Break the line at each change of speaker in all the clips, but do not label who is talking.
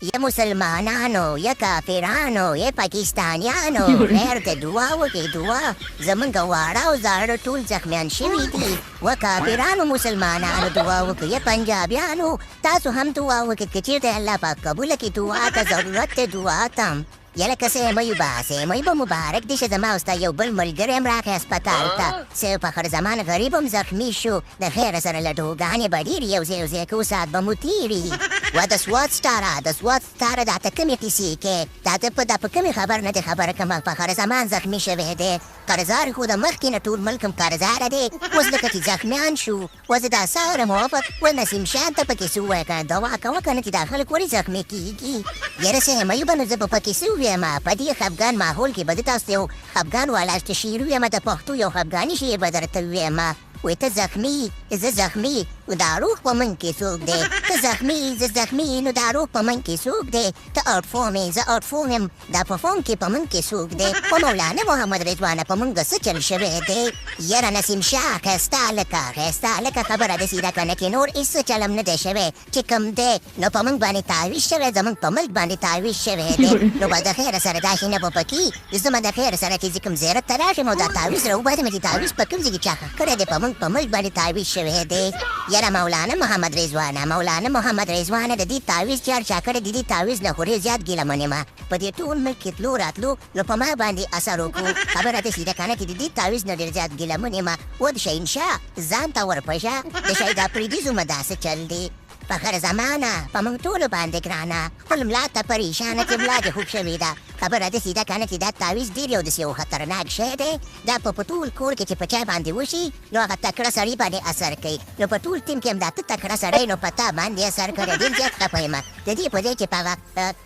یا مسلمانانو، یا کافرانو، یا پاکستانیانو، خیر ته دعا وکړئ، دعا. زمونږ واړه او زاړه ټول زخمیان شوي دي. و کافرانو، مسلمانانو، دعا وکړئ. یا پنجابیانو، تاسو هم دعا وکړئ، که چېرته الله پاک قبوله کړي. دعا ته ضرورت دی، دعا ته. یله که سیمۍ وباسې، مۍ به مبارک دې شه. زما او ستا یو بل ملګری هم راغی هسپتال ته، څه فخر زمان غریب هم زخمي شو. د خیره سره لډوګانې به ډېرې یو ځای یو ځای کوو، ساعت به مو تېري. و د سوات سټاره، د سوات ستاره، دا ته کومې قیصې کې؟ دا ته په دا په کومې خبر نه دې خبر کړم؟ فخر زمان زخمي شوی دی. قرضار خو د مخکې نه ټول ملک هم قرضاره دی، اوس لکه چې زخمیان شو. و زه دا ساره موافق و نسیم شان ته پکې څه ووایه کنه، دوا کوه کنه چې دا خلک ولې زخمي کیږي؟ یاره سیمه به نو زه به پکې څه ووایم؟ په دې خفګان ماحول کې به زه تاسو ته یو خفګان والا شعر ووایم، د پښتو یو خفګاني شعر به درته ووایم. وې ته زخمي، زه زخمي، نو دا روح په من کې څوک دی؟ ته زخمي، زه زخمي، نو دا روح په من کې څوک دی؟ ته اوټ فارم یې، زه اوټ فارم یم، دا په فارم کې په من کې څوک دی؟ خو مولانا محمد رضوانه، په مونږ څه چل شوی دی؟ یاره نسیم شاه، ښایسته هلکه، ښایسته هلکه، خبره داسې ده که نه کې نور هېڅ څه چلم نه دی شوی. چې کوم دی نو په مونږ باندې تعویذ شوی، زمونږ په ملک باندې تعویذ شوی دی. نو به د خیره سره داسې نه به پکې زما د خیره سره چې زه کوم زیارت ته راشم او دا تعویذ راوباسم چې تعویذ په کوم ځای کې چا ښخ کړی دی، په مونږ په ملک باندې تعویذ شوی دی. یاره مولانا محمد رضوانه، مولانا محمد رضوانه، د دې تعویذ چې هر چا کړی، د دې تعویذ نه خو ډېر زیات ګیله من یم. په دې ټول ملک کې تلو راتلو نو په ما باندې اثر وکړو. خبره داسې ده که نه چې د دې تعویذ نه ډېر زیات ګیله من یم. ود شهنشاه، ځان ته ورپشه، د شهید اپریدي زومه، دا څه چل دی؟ په هر زمانه په موږ ټولو باندې ګرانه، خپل ملا ته پریشانه چې ملا دې خوږ شوې ده. خبره داسې ده که نه چې دا تعویذ ډېر یو داسې یو خطرناک شی دی. دا په ټول کور کې چې په چا باندې وشي نو هغه تکړه سړي باندې اثر کوي. نو په ټول ټیم کې هم دا ته تکړه سړی، نو په تا باندې اثر کړی. ډېر زیات خفه یم د دې په ځای چې په هغه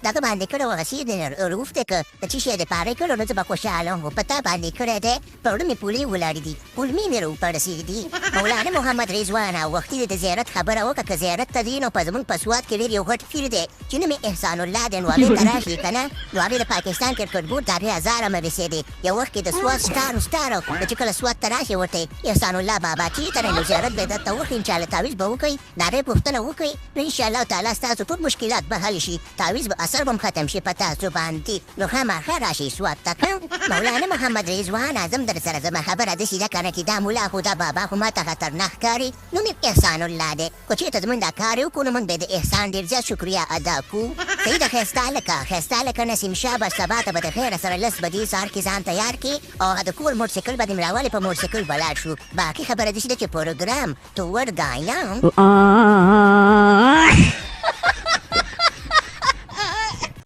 دغه باندې کړی و، هغه سیر دی روف دی که د څه شی دپاره یې کړی، نو زه به خوشحاله وم، خو په تا باندې کړی دی. په زړه مې پولې ولاړې دي، کولمې مې راوپړسېدې دي. مولانا محمد رضوانه، وختي دې د زیارت خبره وکړه. که زیارت ته ځې نو په زموږ په سوات کې ډېر یو غټ پیر دی چې نوم یې احسان الله دی، نو هغې ته راشې که نه. نو هغې د پاکستان کرکټ بورډ د هغې هزاره مدرسې دی، یو وخت کې د سوات سټار و، سټار و. نو چې کله سوات ته راشې ورته احسان الله بابا چېرته دی، نو زیارت به یې درته وښيي، انشاءالله تعویذ به وکړي، د هغې پوښتنه وکړي، نو انشاءالله تعالی ستاسو ټول مشکلات به حل شي، تعویذ به اثر به هم ختم شي په تاسو باندې. نو خامخا راشئ سوات ته که مولانا محمد رضوان اعظم در سره زما خبره داسې ده که نه چې دا ملا خو، دا بابا خو ماته خطرناک ښکاري، نوم یې احسان الله دی. که چېرته زمونږ دا کار یې وکړو نو مونږ به یې د احسان ډېر زیات شکریه ادا کړو. صحیح ده ښایسته هلکه، ښایسته هلکه نسیم شاه، بس سبا ته به د خیره سره 10 بجې سهار کې ځان تیار کړې او هغه د کور موټرسایکل به دې راولې، په موټرسایکل به لاړ شو. باقي خبره داسې ده چې پروګرام تو ورګایم.